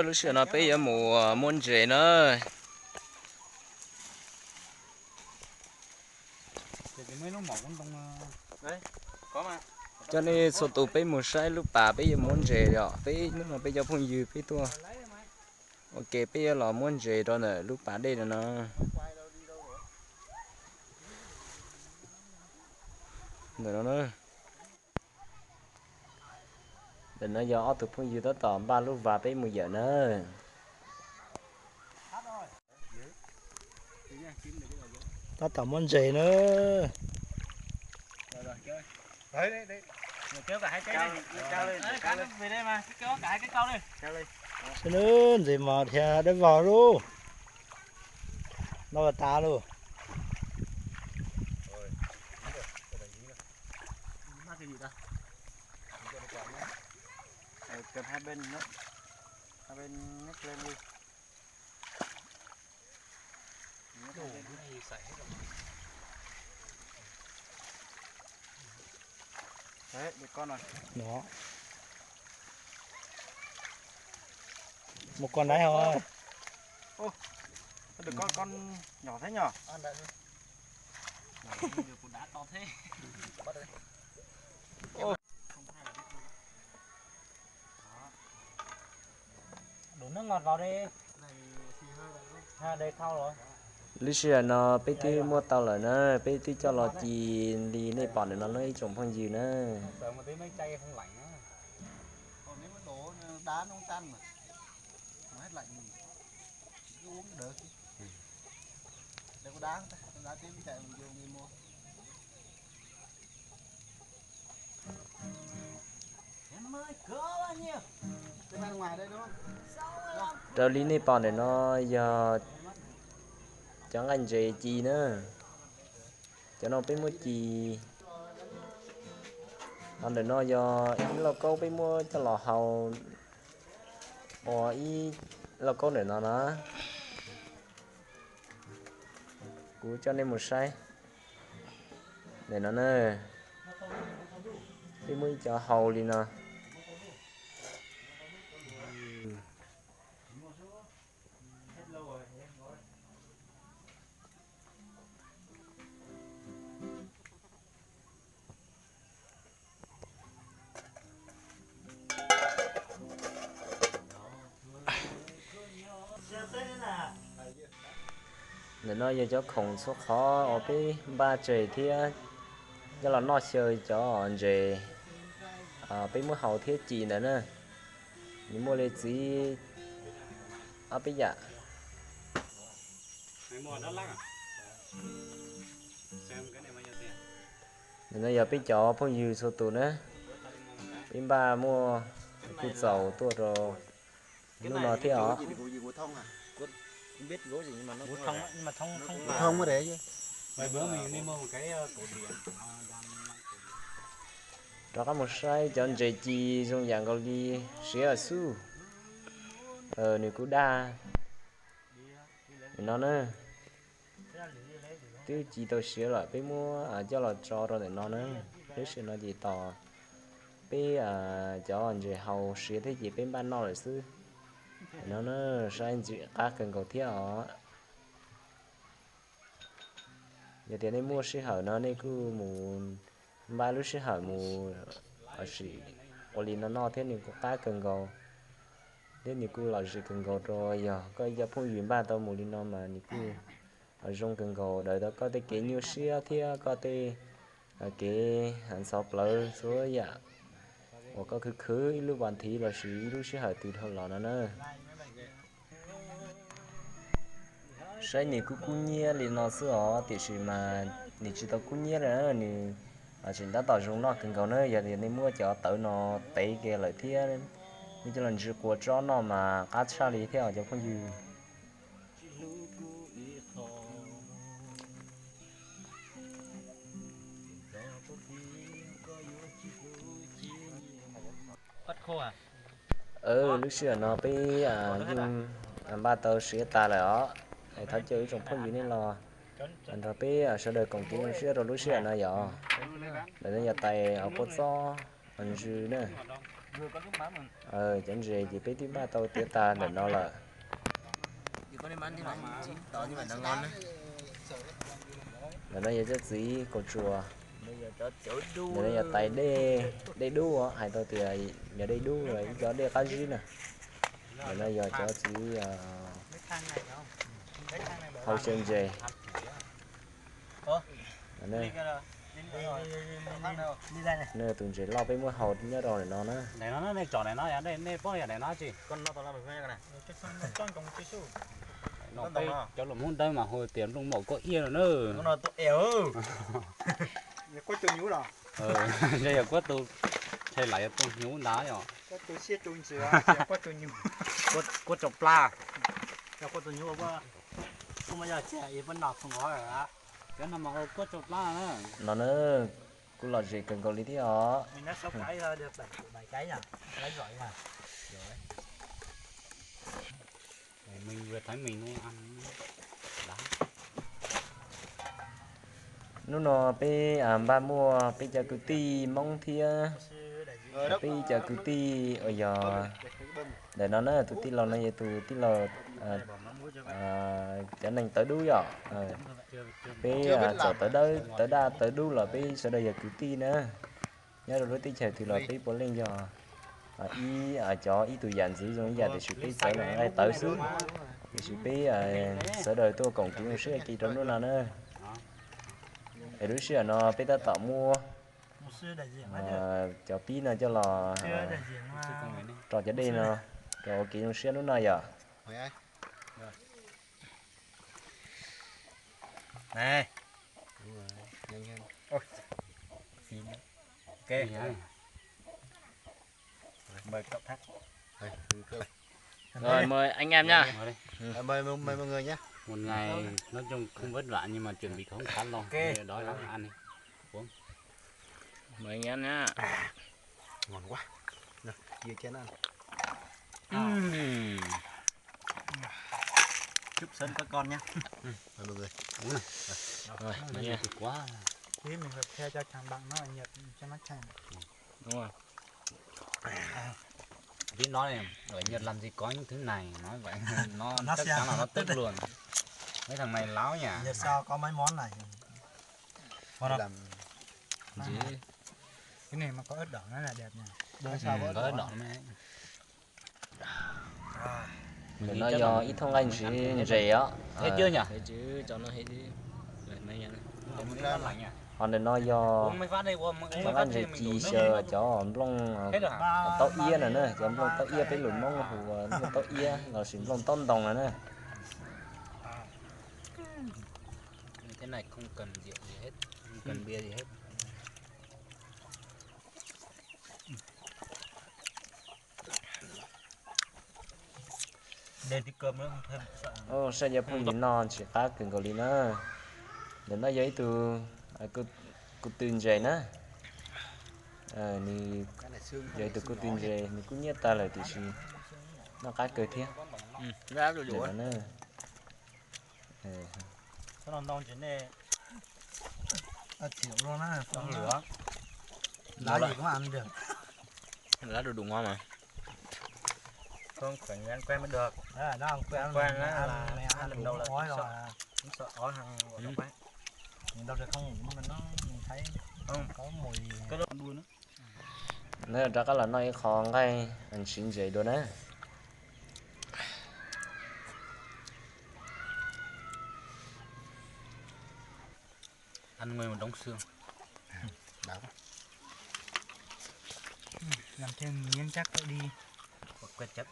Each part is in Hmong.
Lub sij hawm no peb yuav mus muab ntses na. Coj nej txhua tus peb mus saib lub pas peb yuav muab ntses os. Peb hnub no peb cov phooj ywg peb tuaj ua ke peb yuav los muab ntses rau ntawm lub pas dej no no. Ntawm no na. Ntawm no yog ob tug phooj ywg tab tom npaj lub vas peb mus yawm na. Tab tom muab ntses na. Saib na, ntses mos thiab dawb vog lub. No tas lawm. Một con đấy thôi. Con, con nhỏ thế nhỉ? Lub sij hawm no peb twb muab tau lawm na, peb twb coj los ci li nej pom ntawm no na ib tsoom phooj ywg na. Raws li nej pom ntawm no yog cov nqaij ntses ci na. Cov no peb muab ci. Ho ntawm no yog ib lauj kaub peb muab coj los hau ua ib lauj kaub ntawm no na. Kuv coj nej mus saib. Ntawm no na, peb muab ib cov hau li no. Ntawm no yog cov khoom txhua qhov uas peb npaj tseg thiab coj los noj xyaw cov ntses peb muab hau thiab ci ntawd na. Nws muaj li txiv ob peb yam. Ntawm no yog peb cov phooj ywg txhua tus na, peb npaj muaj kuj txaus tuaj rau hnub no thiab os. Rov qab mus saib cov ntses ci zoo yam nkaus li siav xwb. Nws kuj daj. Nim no na, twb ci tau siav lawm peb muab coj los tso rau ntawm no na. Lub sij hawm no ces tos peb cov ntses hau siav thiab ces peb npaj noj lawm xwb. Nim no na, saib ntxim qab kawg nkaus thiab os. Yog tias nej muaj sij hawm no nej kuj mus npaj lub sij hawm mus ua si ua li no noj thiab nws kuj qab kawg nkaus, thiab nws kuj lom zem kawg nkaus rau yog koj ib co phooj ywg npaj tau mus li no mas nws kuj zoo kawg nkaus daws tau koj tej kev nyuaj siab thiab koj tej kev ntxhov plawv txhua yam uas koj khwv khwv ib lub vas thiv lossis ib lub sij hawm twg dhau los no na. Saib nws kuj kub hnyiab li no xwb os, tiam sis mas nws tsis tau kub hnyiab li, nws tseem tab tom zoo noj kawg nkaus na. Yog tias nej muab cov tawv no tev kiag lawm thiab nej coj los ntsis qua tsob noj mas qab tshaj li thiab os cov phooj ywg. Lub sij hawm no peb yeej npaj tau siav tas lawm os. Thov caw ib tsoom phooj ywg nej los nrog peb sawv daws koom kev zoo siab rau lub sij hawm no yom. Ntawm no yog tais quav txob ntsws na. Cov ntses ces peb twb npaj tau tiav tas ntawm no lawm. Ntawm no yog cov txiv kaus tsuas, ntawm no yog tais dej, dej dub, hais tau tias yog dej dub, ib cov dej qab zib na. Ntawm no yog cov txiv hau xyaw ntses. Nws tus ntses loj peb muab hau nyob rau ntawm no na. Cov lus Hmoob Dawb mas hu tias nplooj maum kuj iab no na. Yog kuab tu, ntshe lam yog tu hnyuv ntag yom. Kuab tu plab. Cov no mas hu kuab tu plab na. No na, kuj lom zem kawg nkaus li thiab os. Hnub no peb npaj muaj peb cov kwv tij Hmoob thiab peb cov kwv tij uas yog ntawm no na, tus tij laug no yog tus tij laug, cov neeg tawv dub yom. Peb txawm tawv dawb tawv daj tawv dub los peb sawv daws yog kwv tij na. Nyob rau lub teb chaws twg los peb puav leej yog ib, cov ib tug yam ntxwv zoo ib yam, tiam sis peb txawv los nqaij tawv xwb. Tiam sis peb sawv daws tuaj koom kev zoo siab ua ke rau hnub no na. Es lub sij hawm no peb tab tom muab cov pib no coj los rau cov dej no, rau ua kev zoo siab hnub no yom. Rồi, mời anh em nha. Mời, mời, mời mọi người nhé. Một ngày nói chung không vất vả nhưng mà chuẩn bị không khá lo. Ok. Để đói lắm, ăn đi. Uống. Mời anh em nha. Ngon quá. Nè, chia cho nó ăn. Ừm. Chúc sớm có con nhé. Mời mọi người. Uống này. Rồi, mời nha. Ngon quá. Tí mình phải share cho thằng bạn nó, Nhật, cho nó xem. Đúng rồi. Biết nói này, ở Nhật làm gì có những thứ này, nói vậy nó chắc chắn là nó tức luôn. Mấy thằng này láo nhỉ. Nhật sao có mấy món này? Ngon không? Làm gì? Cái này mà có ớt đỏ nó là đẹp nha. Đơn sao có ớt đỏ này. Ntawm no yog ib thooj nqaij ntses os. Ho ntawm no yog thooj nqaij ntses ci xyaw cov nplooj taub iab no na, cov nplooj taub iab peb lus Hmoob hu nplooj taub iab lossis nplooj taub ntoo no na. Saib cov phooj ywg no tsis qab kawg nkaus li na. Ntawm no yog ib tug kuv tw ntses na. Nws yog ib tug kuv tw ntses, nws kuj nyiab tag lawm tiam sis noj qab kawg thiab. Lá gì cũng ăn được. Lá đủ đủ ngon mà. Không phải ngán quen mới được. Đó, nó ăn quen, ăn quen á, ăn, ăn lần đầu là ói rồi à. Cũng sợ ói hăng vào trong bát. Lần đầu thì không ngửi nhưng mà nó, mình thấy không có mùi. Cái đó đuôi nó. Nws rov qab los noj ib qho nqaij siv ntses dua na. Ăn nguyên một đống xương. Đắng. Làm thêm miếng chắc cậu đi. Quẹt chất.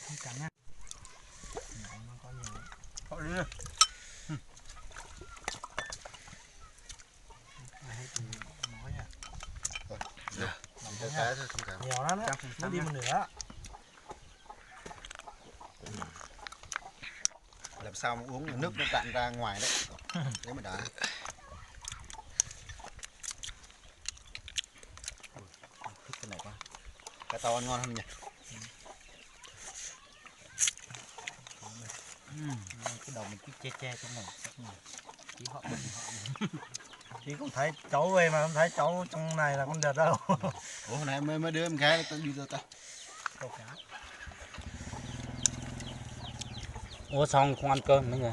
Không cắn nhá. Nó có nhiều lắm. Có lý. Ăn hết thì nói nha. Rồi, được. Làm cái cái thôi, thông cảm. Nhiều lắm á. Chắc không. Nó đi một nửa á. Làm sao mà uống nước nó tràn ra ngoài đấy. Đấy mà đã. Ui, thích cái này quá. Cá tàu ăn ngon hơn nhỉ? Ừm, cái đầu mình cứ che che trong này. Chỉ họ mình họ. Thì con thấy cháu về mà con thấy cháu trong này là con đợt đâu. Ủa, hồi nãy mới, mới đứa em gái tao đi đâu ta? Câu cá. Ủa sao không ăn cơm mấy người?